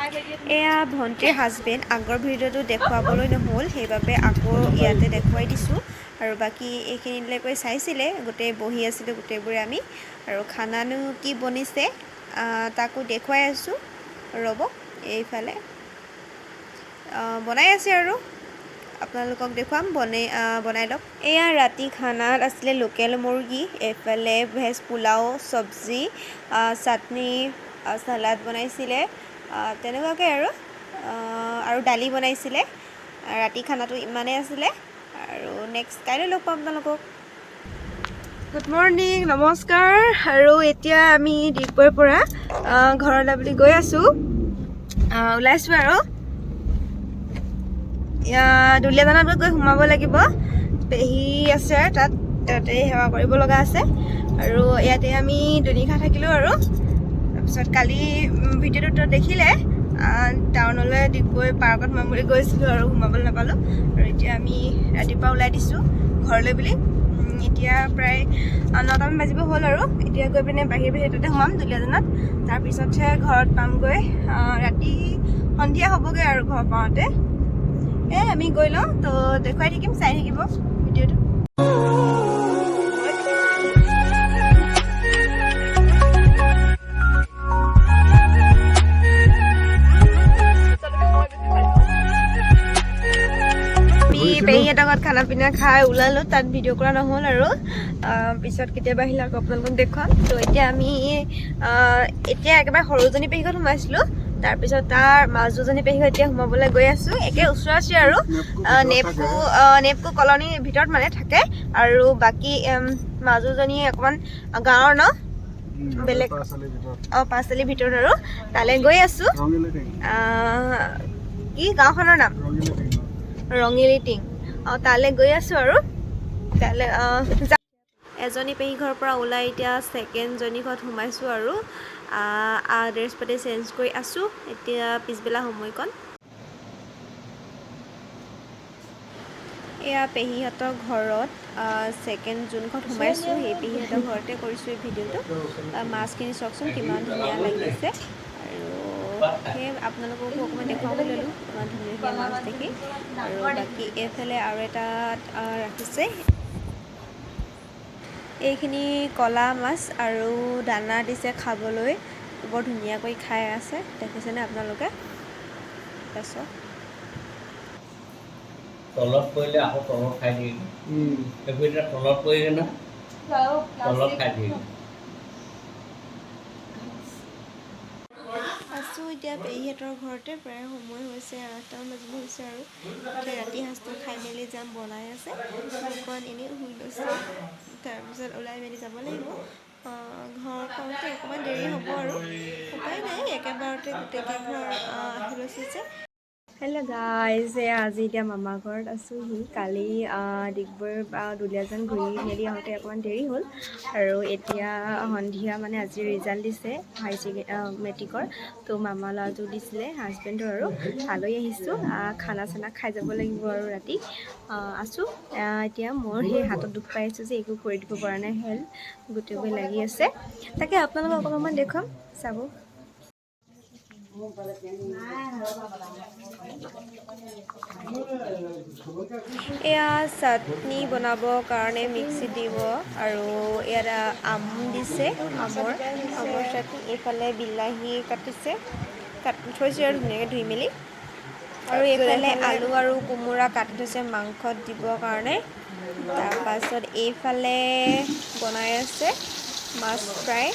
এয়া ভণ্টিৰ হাজবেণ্ড। আগৰ ভিডিঅ'টো দেখুৱাবলৈ নহ'ল, সেইবাবে আকৌ ইয়াতে দেখুৱাই দিছোঁ। আৰু বাকী এইখিনিলৈকে চাইছিলে, গোটেই বহি আছিলোঁ গোটেইবোৰে আমি। আৰু খানানো কি বনিছে তাকো দেখুৱাই আছোঁ, ৰ'ব। এইফালে বনাই আছে আৰু আপোনালোকক দেখুৱাম, বনাই লওক। এয়া ৰাতি খানাত আছিলে লোকেল মুৰ্গী, এইফালে ভেজ পোলাও, চব্জি, চাটনি, চালাড বনাইছিলে, তেনেকুৱাকৈ আৰু আৰু দালি বনাইছিলে। ৰাতি খানাটো ইমানেই আছিলে আৰু নেক্সট কাইলৈ লগ পাম আপোনালোকক। গুড মৰ্ণিং, নমস্কাৰ। আৰু এতিয়া আমি ডিগবৈৰ পৰা ঘৰলৈ বুলি গৈ আছোঁ, ওলাইছোঁ আৰু দুলীয়াজানত গৈ সোমাব লাগিব। পেহী আছে তাত, তাতে সেৱা কৰিব লগা আছে। আৰু ইয়াতে আমি দুনিশা থাকিলোঁ আৰু তাৰপিছত কালি ভিডিঅ'টোত দেখিলে, টাউনলৈ ডিগবৈ পাৰ্কত সোমাম বুলি গৈছিলোঁ আৰু সোমাবলৈ নাপালোঁ। আৰু এতিয়া আমি ৰাতিপুৱা ওলাই দিছোঁ ঘৰলৈ বুলি। এতিয়া প্ৰায় 9টামান বাজিব হ'ল আৰু এতিয়া গৈ পিনে বাহিৰে বাহিৰে তাতে সোমাম দুলীয়াজানত, তাৰপিছতহে ঘৰত পামগৈ। ৰাতি সন্ধিয়া হ'বগৈ আৰু ঘৰ পাওঁতে। এই আমি গৈ লওঁ, তো দেখুৱাই থাকিম, চাই থাকিব ভিডিঅ'টো। আমি পেহীহঁতৰ ঘৰত খানা পিনা খাই ওলালোঁ, তাত ভিডিঅ' কৰা নহ'ল আৰু পিছত কেতিয়াবা আহিলে আকৌ আপোনালোকক দেখুৱাম। তো এতিয়া আমি এতিয়া একেবাৰে সৰুজনী পেহী ঘৰত সোমাইছিলোঁ, তাৰপিছত তাৰ মাজুজনী পেহী ঘৰত এতিয়া সোমাবলৈ গৈ আছোঁ। একে ওচৰা ওচৰি আৰু নেপকো কলনীৰ ভিতৰত মানে থাকে। আৰু বাকী মাজুজনী অকণমান গাঁৱৰ ন বেলেগ পাঁচআলিৰ ভিতৰত আৰু তালৈ গৈ আছোঁ। কি গাঁওখনৰ নাম? ৰঙিলী টিং। তালৈ গৈ আছোঁ আৰু তালৈ এজনী পেহী ঘৰৰ পৰা ওলাই এতিয়া ছেকেণ্ডজনী ঘৰত সোমাইছোঁ আৰু ড্ৰেছ পাতি চেঞ্জ কৰি আছোঁ। এতিয়া পিছবেলা সময়কণ। এয়া পেহীহঁতৰ ঘৰত ছেকেণ্ড যোনঘৰত সোমাইছোঁ, সেই পেহীহঁতৰ ঘৰতে কৰিছোঁ এই ভিডিঅ'টো। মাছখিনি চাওকচোন কিমান ধুনীয়া লাগিছে। আৰু সেই আপোনালোককো অকণমান দেখুৱাবলৈ ল'লোঁ, ইমান ধুনীয়া ধুনীয়া মাছ দেখি। আৰু বাকী এইফালে আৰু এটা ৰাখিছে, এইখিনি ক'লা মাছ আৰু দানা দিছে খাবলৈ, বৰ ধুনীয়াকৈ খাই আছে, দেখিছেনে আপোনালোকে? তাৰপিছত তলত পৰিলে আকৌ তলত খাই দিয়ে। সেইবোৰ এতিয়া তলত পৰিলে না, তলত খাই দিয়ে। আছোঁ এতিয়া পেহীহঁতৰ ঘৰতে। প্ৰায় সময় হৈছে 8টামান বাজিব হৈছে আৰু এতিয়া ৰাতি সাঁজটো খাই মেলি যাম। বনাই আছে, অকণমান এনেই শুই লৈছোঁ, তাৰপিছত ওলাই মেলি যাব লাগিব। ঘৰ পাওঁতে অকণমান দেৰি হ'ব আৰু উপায় নাই, একেবাৰতে গোটেইকেইঘৰ আহি লৈছোঁ যে। হেল্ল' গাইজ, এয়া আজি এতিয়া মামা ঘৰত আছোঁহি। কালি ডিগবৈৰ পৰা দুলীয়াজান ঘূৰি মেলি আহোঁতে অকণমান দেৰি হ'ল। আৰু এতিয়া সন্ধিয়া মানে আজি ৰিজাল্ট দিছে হাই ছেকেণ্ড মেট্ৰিকৰ, তো মামা ল'ৰাটো দিছিলে, হাজবেণ্ডৰ, আৰু তালৈ আহিছোঁ। খানা চানা খাই যাব লাগিব আৰু ৰাতি আছোঁ। এতিয়া মোৰ সেই হাতত দুখ পাই আছোঁ যে একো কৰি দিব পৰা নাই, হেল্প গোটেইবোৰ লাগি আছে। তাকে আপোনালোকক অকণমান দেখুৱাম, চাব। এয়া চাটনি বনাবৰ কাৰণে মিক্সিত দিব আৰু ইয়াত আম দিছে, আমৰ চাটনি। এইফালে বিলাহী কাটিছে, কাটি থৈছে আৰু ধুনীয়াকৈ ধুই মেলি। আৰু এইফালে আলু আৰু কোমোৰা কাটি থৈছে মাংসত দিবৰ কাৰণে। তাৰপাছত এইফালে বনাই আছে মাছ ফ্ৰাই।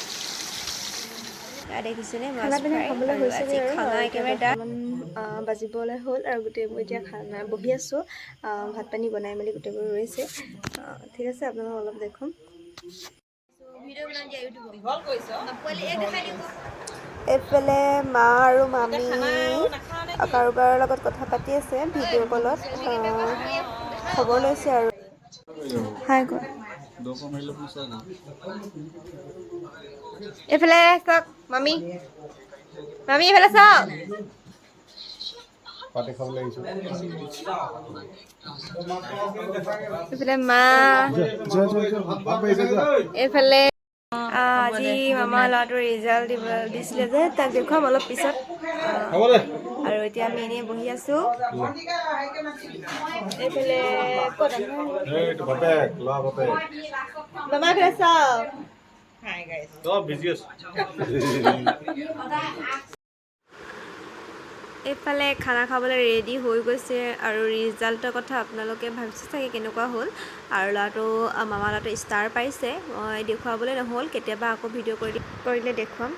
এয়া দেখিছেনে মাছ খানা পিনা ফ্ৰাই। খাবলৈ আৰু হৈছেগৈ আজি আৰু খানা আৰু এতিয়া একেবাৰে ডাঠ। 10টামান বাজিবলৈ হ'ল আৰু গোটেইবোৰ এতিয়া খানা বহি আছোঁ। ভাত পানী বনাই মেলি গোটেইবোৰ ৰৈছে। ঠিক আছে, আপোনালোকক অলপ দেখুৱাম। এইফালে মা আৰু মামী কাৰোবাৰ লগত কথা পাতি আছে ভিডিঅ' কলত, খবৰ লৈছে আৰু হাই কোৱা। এইফালে চাওক মামী, মামী এইফালে চাওক। পাতি খাবলৈ আহিছোঁ। এইফালে মা। যোৱা যোৱা যোৱা, ভাত বাঢ়িছে, যোৱা। এইফালে আজি মামা ল'ৰাটোৰ ৰিজাল্ট দিব দিছিলে যে, তাক দেখুৱাম অলপ পিছত। হ'ব দে। আৰু এতিয়া আমি এনেই বহি আছোঁ। এইফালে ক'ত? এইটো বাপেক, ল'ৰা বাপেক। মামা, এইফালে চাওক। চব বিজি আছে। এইফালে খানা খাবলৈ ৰেডি হৈ গৈছে। আৰু ৰিজাল্টৰ কথা আপোনালোকে ভাবিছে চাগে কেনেকুৱা হ'ল। আৰু ল'ৰাটো, মামা ল'ৰাটো ষ্টাৰ পাইছে। মই দেখুৱাবলৈ নহ'ল, কেতিয়াবা আকৌ ভিডিঅ' কৰি কৰিলে দেখুৱাম।